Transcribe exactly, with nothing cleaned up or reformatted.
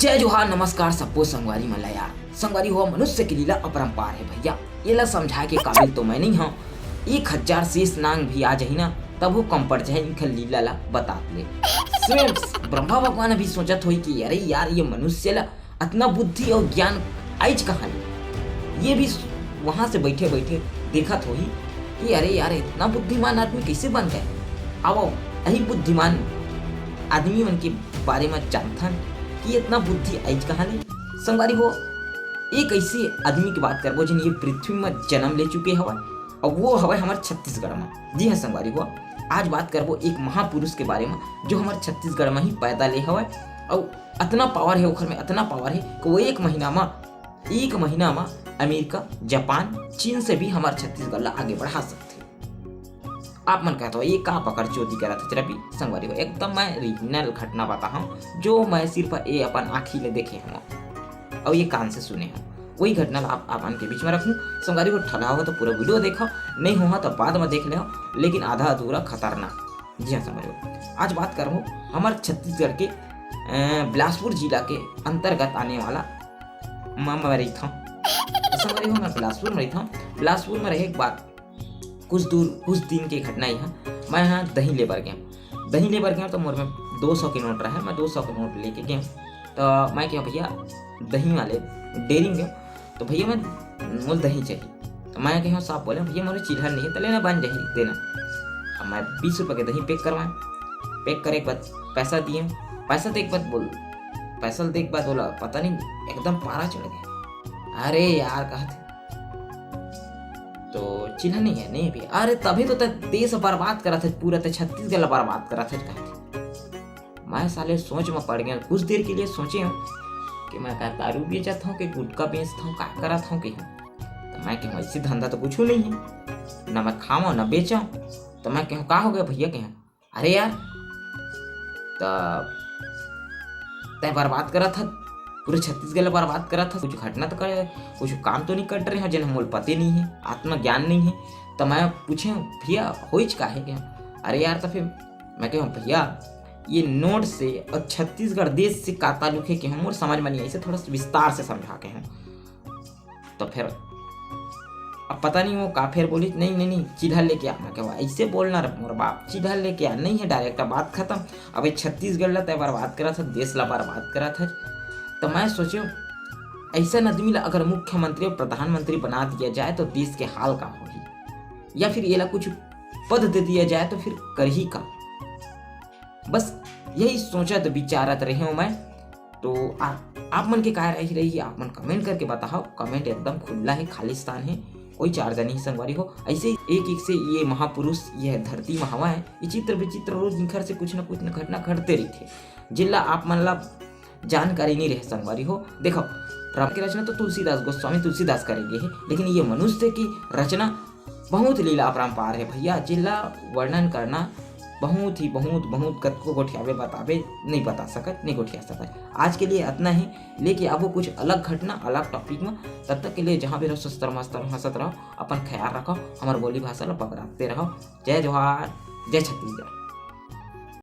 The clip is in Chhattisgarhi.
जय जोहार, नमस्कार सब्बो संगवारी मन ला। यार संगवारी हो, मनुष्य के लीला अपरंपार हे भैया, एला समझाए के काबिल तो मैं नहीं हूँ। एक हजार शेष नांग भी आ जाही ना, तब वो कम पड़ जाए इनकर लीला ला बतात ले। स्वयं ब्रह्मा भगवान भी सोचत होई कि अरे यार, ये मनुष्य ला अतना बुद्धि और ज्ञान आइज कहाँ ले? ये भी वहां से बैठे बैठे देखत होही कि अरे यार, इतना बुद्धिमान आदमी कैसे बन गए। आओ, यही बुद्धिमान आदमी मन के बारे में जानथन कि इतना बुद्धि आइज कहाँ ले। संगवारी हो, एक ऐसे आदमी की बात करबो जिन ये पृथ्वी में जन्म ले चुके हवय, और वो हवय हमर छत्तीसगढ़ में। जी हाँ संगवारी हो, आज बात करबो एक महापुरुष के बारे में जो हमर छत्तीसगढ़ में ही पैदा ले हवय, और अतना पावर है ओखर में, अतना पावर है कि वो एक महीना में, एक महीना में अमेरिका, जापान, चीन से भी हमर छत्तीसगढ़ ला आगे बढ़ा सकथे। आप मन कहत हो, "ये का पकड़ चोदी करत हच रवि?" संगवारी हो, एकदम मैं ओरिजिनल घटना बताहूँ, जो मैं सिर्फ ये अपन आँखी ले देखे हूँ और ये कान से सुने हूँ। वही घटना ला आप, आप मन के बीच में रखूँ। संगवारी हो, ठलहा हो तो पूरा वीडियो देखो, नहीं हो तो बाद में देख ले, लेकिन आधा अधूरा खतरनाक। जी हाँ संगवारी हो, आज बात करहूँ हमर छत्तीसगढ़ के, अ, बिलासपुर जिला के अंतर्गत आने वाला म-, मैं रहिथौं। संगवारी हो, मैं बिलासपुर में रहिथौं। बिलासपुर में रहे के बाद कुछ दूर, कुछ दिन के घटना ही है। मैं यहाँ दही ले बर गया, दही ले बर गया तो मोर में दो सौ के नोट रहे, मैं दो सौ के नोट लेके गया। तो मैं कहा, "भैया, दही वाले डेयरी में गया, तो भैया मैं, मोल दही चाहिए।" तो मैं कहा, साफ बोले, "भैया मोर चिल्हर नहीं है, तो लेना बन जाही, देना।" अब मैं बीस रुपये के दही पैक करवाए, पैक करे के बाद पैसा दिए, पैसा दे के बाद बोल, पैसा दे के बाद बोला, पता नहीं एकदम पारा चढ़ गया। "अरे यार," कहते, "तो चिल्हर नहीं है?" "नहीं भैया।" "अरे तभी तो तैं देश बर्बाद करत हच, पूरा तैं छत्तीसगढ़ ला बर्बाद करत हच," कहते। मैं साले सोच में पड़ गया, कुछ देर के लिए सोचे हूँ कि मैं का दारू बेचत हूँ कि गुटखा बेचत हूँ, का करत हूँ कि हूँ। तो मैं कहूँ, "ऐसी धंधा तो कुछ नहीं है, ना मैं खाऊँ ना बेचूँ।" तो मैं कहूँ, "का हो गया भैया?" कहूँ, "अरे यार, त तैं बर्बाद करत हस, पूरे छत्तीसगढ़ ला बर्बाद करत हस, कुछ घटना तो कर, कुछ काम तो नहीं कर रहे हो, जेन मोल पते नहीं है, आत्मज्ञान नहीं है।" तो मैं पूछे हूँ, "भैया, होइच का है?" कहूँ, "अरे यार," तो फिर मैं कहूँ, "भैया, ये नोट से और छत्तीसगढ़ देश से का ताल्लुक है?" कहूँ, "मोर समझ में नहीं आई, इसे थोड़ा सा विस्तार से समझा," कहूँ। तो फिर अब पता नहीं वो का फिर बोली, "नहीं, नहीं, नहीं, चिल्हर लेके आ।" मैं कहूँ, "ऐसे बोलना रे मोर बाप, चिल्हर लेके आ, नहीं है, डायरेक्ट बात खत्म। अब ये छत्तीसगढ़ ला तैं बर्बाद करत हस, देश ला बर्बाद करत हस।" तो मैं सोचे, ऐसा आदमी ला अगर मुख्यमंत्री और प्रधानमंत्री बना दिया जाए तो देश के हाल का होही, या फिर ये ला कुछ पद दे दिया जाए तो फिर करही का? बस यही सोचत विचारत रहे हूँ मैं। तो आ, आप मन के काय राय रही, आप मन कमेंट करके बताओ। कमेंट एकदम खुला है, खालिस्तान है, कोई चार्ज नहीं संगवारी हो। ऐसे ही एक एक से ये महापुरुष ये धरती में हवा है, ये चित्र विचित्र रोज निखर से कुछ न कुछ न घटना घटते रहिथे, जिला आप मन ला जानकारी नहीं रहे संगवारी हो। देखो, राम के रचना तो तुलसीदास, गोस्वामी तुलसीदास करे गे हे, लेकिन ये मनुष्य की रचना बहुत लीला अपरंपार है भैया, जिला वर्णन करना बहुत ही, बहुत, बहुत कतको गोठियाबे, बताबे, नहीं बता सकत, नहीं गोठिया सकत। आज के लिए इतना ही, लेके आबो कुछ अलग घटना, अलग टॉपिक में। तब तक के लिए जहाँ भी रहो, स्वस्थ रहो, मस्त रहो, हंसत रहो, अपन ख्याल रखो, हमार बोली भाषा ला पकड़ाते रहो। जय जोहार, जय छत्तीसगढ़।